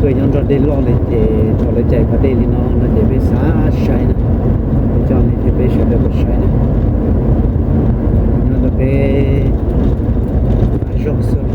Tuaj nyob nrog dej loj li ces thaum lawv cais pas dej li no no ces peb xav saib na, es coj nej thiab peb sawv daws los saib na. Nyob ntawm peb zog xwb.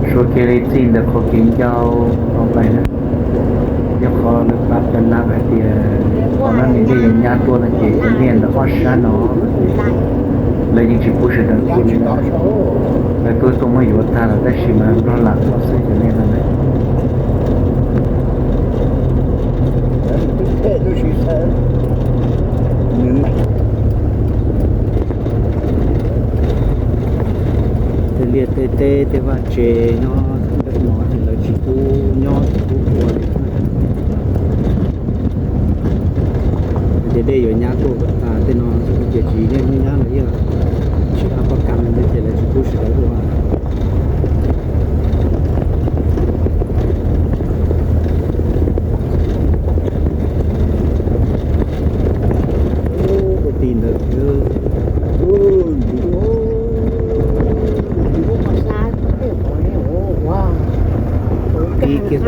Suav kiag li txij ntawm qhov kev ncau no pais na, yog qhov lawv pab cov laj hais tias qhov no nws dej yuav nyab tuaj no ces cov niag ntawm ob sab no lawv yeej tsis pub sawv daws tuaj li na. Lawv tuaj tuaj muab yuav tag lawm tab sis mas nplog lam tuaj xwb cov niag no na. Tej liaj tej teb tej vaj tse nyob ntawm no ces lawv tsis pub nyob tsis pub ua li. Ces dej yuav nyab tuaj kom tas tej no xwb ces tsis dej nyab los yog tsis dab pab kam li ntawd ces lawv tsis pub sawv daws ua. Ua ti ntawd thiab. Ti kiag.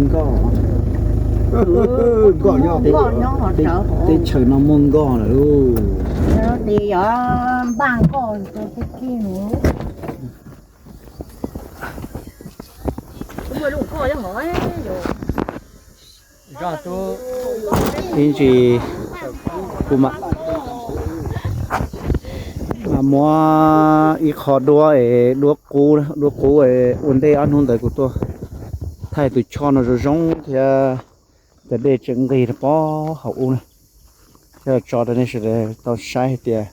Nkoj, nkoj nyob, teb chaws no muaj nkoj lawm lauj. Ib ntsis kuv mam muab ib qho duab es duab qub, duab qub ua ntej ob hnub ntawd kuv tuaj thaij tus choj no zoo zoo thiab. Cov dej tseem nqis rau pob hauv ub na, thiab tso rau nej sawv daws tau saib hais tias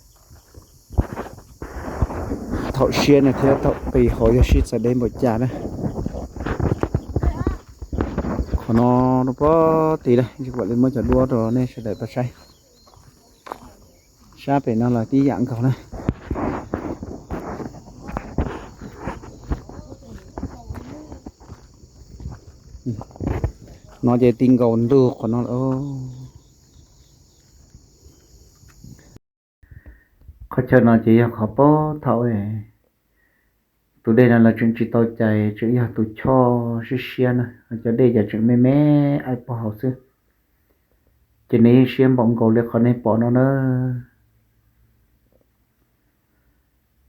thaum siab no thiab thaum qis hauv yog sib txawv deb npaum cas na. Qhov no rau pob tid na, tsis kam li muab cov duab rau nej sawv daws tau saib. Sab pem no los tib yam nkaus na. No ces ti nkaus ntug qhov no lawm. Qhov chaw no ces yog qhov pob thaum tus dej no lawv tseem tsis tau cais, tseem yog tus choj siab siab na, cov dej ces tseem me me aim puag hauv xwb. Ces nws yeej siab npaum nkaus li qhov nej pom no na.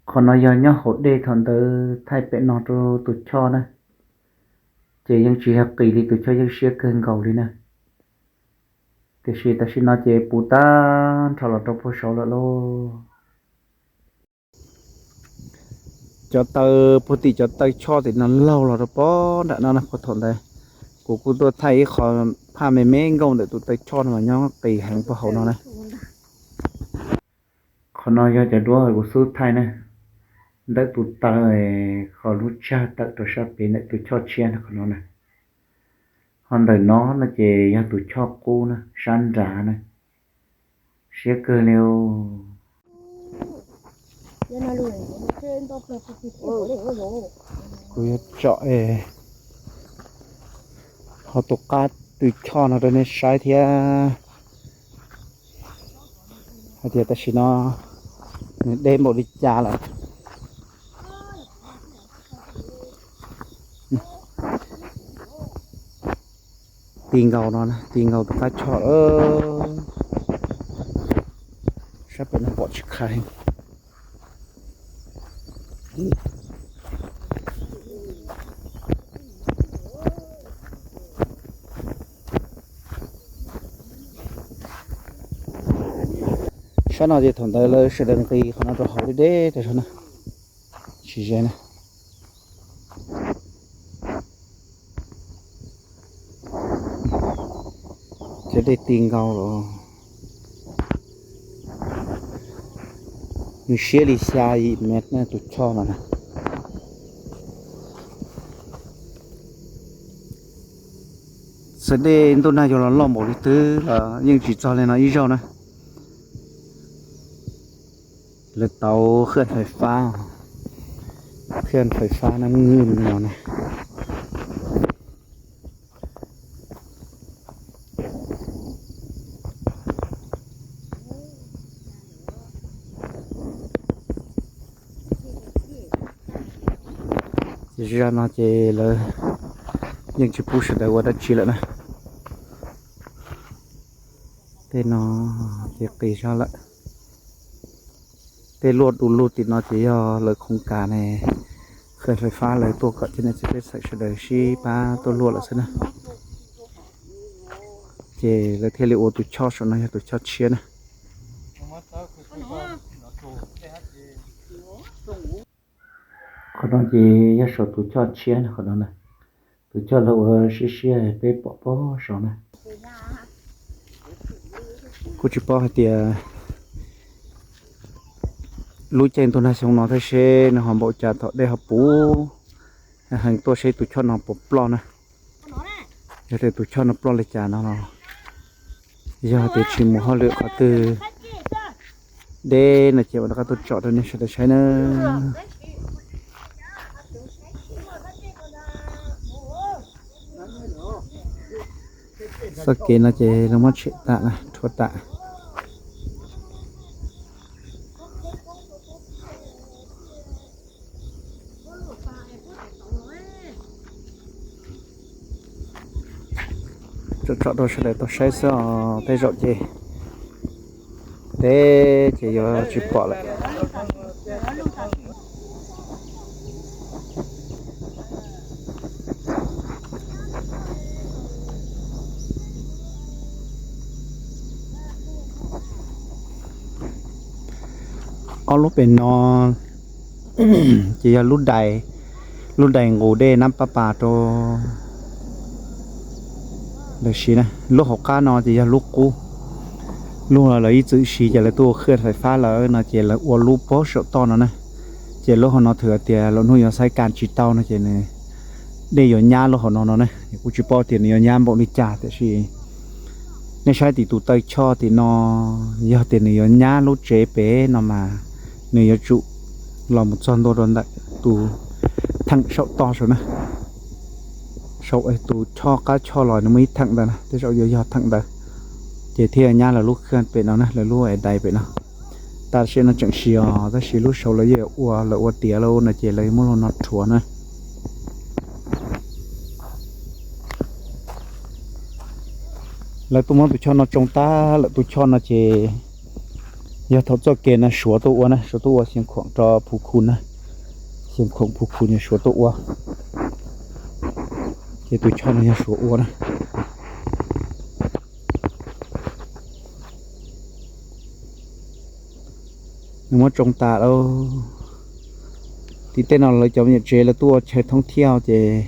Qhov no yog nyob hauv dej thaum ntawd thaij pem no rau tus choj na, ces yeej tsis yog qis li, tus choj yeej siab kawg nkaus li na. Tiam sis tam sim no ces puv tag nrho los rau puag saud lawm lauj. Cov taw puag tim cov taw choj tim no laug los rau pob nram no na, puag thaum ntawd kuv kuj tuaj thaij ib qho phaj me me nkauj ntawm tus taw choj no mas nyob qis heev puag hauv no na. Qhov no yog cov duab kuv xub thaij na, ntawm tus taw, qhov lub tsag tawm rau sab pem ntawm tus choj tshiab na qhov no na. Ho ntawm no no ces yog tus choj qub na, sab nrad na. Siab kawg li. Kuv yuav tsom hauv tus qab tus choj no rau nej saib thiab, hais tias tam sim no nws deb npaum li cas lawm. Ti nkaus no, ti nkaus tus qab choj lawm. Sab pem no pom tsis qhia. Pab no ces thaum ntawd lawv sawv daws nqis qhov no rau hauv deb deb rau saum na, tsis ze na. Ces dej ti nkaus los, nws siab li xya yim mev na tus choj no na. Txawm dej ntuj nag yuav los loj npaum li twg los yeej tsis txog li no ib zaug na. Lawv tau khaj fais fab, khaj fais fab no nws no na. Ces zaj no ces lawv yeej tsis pub sawv daws ua dab tsi lawm na. Tej no ces qis zog lawm. Tej luaj du lug tim no ces yog lawv khoov kas ne, khaj fais fab lawv tuaj kom cov niam txiv pej xeem sawv daws sib pab tuaj luaj lawm xwb na. Ces lawv thiaj li ua tus choj saum no yog tus choj tshiab na. Qhov no ces yog saum tus choj tshiab na, qhov no na. Tus choj lawv ua siab siab peb pom pog saud na. Kuj tsis paub hais tias lub caij ntuj nag xyoo no tab sis nws ho npaum cas thaum dej ho puv heev tuaj seb tus choj no puas ploj na. Yog tias tus choj no ploj li cas no los yog tias tsis mus hauj lwm qhov twg deb no ces mam rov qab tuaj tsom rau nej sawv daws saib na. Txoj kev no ces lawv muab tshem tas na, rhuav tas. Tsom tsom rau sawv daws tau saib xwb os, tej zaum ces deb ces yuav tsis pom lawm. Ob lub pem no ces yog lub dais, lub dais nqus dej Nab Pab Pas rau lawv siv na. Lub hauv qab no ces yog lub qub, lub lawv ib txwm siv ces lawv tuaj ua khaj fais fab lawm no ces lawv ua lub pob saum toj no na. Ces lub hauv no thwm tias lub hnub yuav xaiv kas tsis tau no ces nws, dej yuav nyab lub hauv no no na. Kuj tsis paub tias nws yuav nyab npaum li cas tiam sis nej saib tim tus taw choj tim no, yog tias nws yuav nyab lub tsev pem no mas nws yuav tsum los mus txog ntua rau ntawm tus theem saum toj saud na. Saum tus choj qab choj los nws muaj ib theem ntawd na, tej zaum yuav yog theem ntawd ces thiaj nyab lawv lub khaj pem no na, lawv lub es dais pem no. Tam sim no tseem siv os, tab sis lub saud lawv yeej ua, lawv ua tiav lawm no ces lawv muab lub no rhuav na. Lawv tuaj muab tus choj no tsoo tag lawm, tus choj no ces yog thaum txoj kev no Suav tuaj ua na, Suav tuaj ua Xeev Khuam rau Phu Khu na, Xeev Khuam Phu Khu no Suav tuaj ua, ces tus choj no yog Suav ua na. Nws muab tsoo tas lawm. Tim tej no lawv cov me nyuam tsev lawv tuaj ua chaw thoob thiaj ces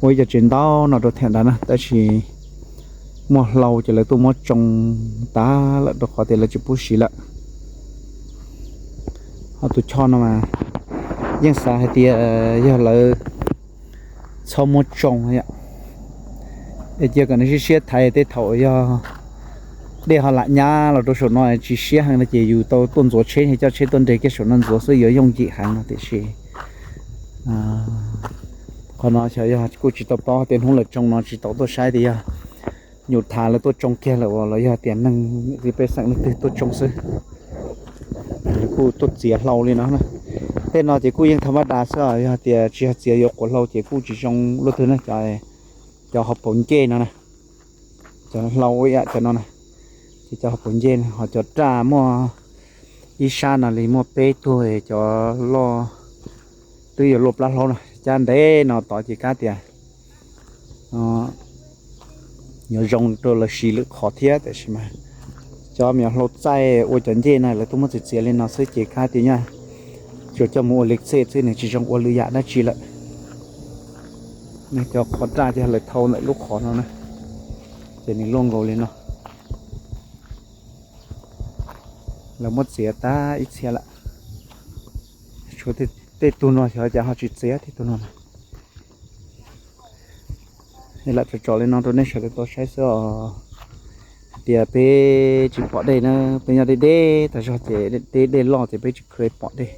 ua ib co tsev ntaub no rau theem ntawd na, tab sis muaj hlau ces lawv tuaj muab tsoo tas lawm rau qhov tias lawv tsis pub siv lawm. Ho tus choj no mas yeej xav hais tias yog lawv txhob muab tsoo yom, es cia kom nws siab siab thaiv tej thaum yog dej ho lam nyab los rau saum no tsis siab heev no ces yus tau tuaj ntxuav tsheb, coj tsheb tuaj nres kiag saum no ntxuav xwb yuav yooj yim heev no tiam sis qhov no xyov yog kuj tsis tau paub tias hnub lawv tsoo no tsis tau tuaj saib tias yog nyuam thav lawv tuaj tsoo kiag lawm los yog tias neeg txiv pej xeem leej twg tuaj tsoo xwb. Kuj tuaj txiav hlau li no na. Tej no ces kuj yeej tha mab das xwb, yog tias tsis yog txiav yuav quav hlau ces kuj tsis zoo luaj twg na. Cov hauv paus ncej no na, cov hlau ib yam cov no na, ces cov hauv paus ncej no, ho cov raj muaj ib sab no li muaj peb tug, cov loj twb yuav luaj plab hlaub no, cab ntev no tod ces kab tias yuav zoo rau lawv siv lwm qhov thiab, tiam sis mas Cov me nyuam hlau txaij ua cov ncej no lawv tuaj muab txiav txiav li no xwb ces kab tias nyaj tsuas coj mus ua li xej xwb, nws tsis zoo ua lwm yam dab tsi lawm. Nws cov qhov raj ces lawv thau ntawm lub qhov no na, ces nws luaj nkaus li no. Lawv muab txiav tag ib txhia lawm, tshuav tej tug no xyov cas ho tsis txiav tej tug no na. Lam tso tso li no rau nej sawv daws tau saib xwb os. Hais tias peb tsis pom dej na, peb nyob deb deb tas zog ces deb dej loj ces peb tsis kheev pom dej.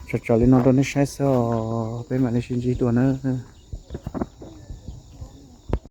Tso tso li no rau nej saib xwb os, peb mam li sib ntsib dua nawb.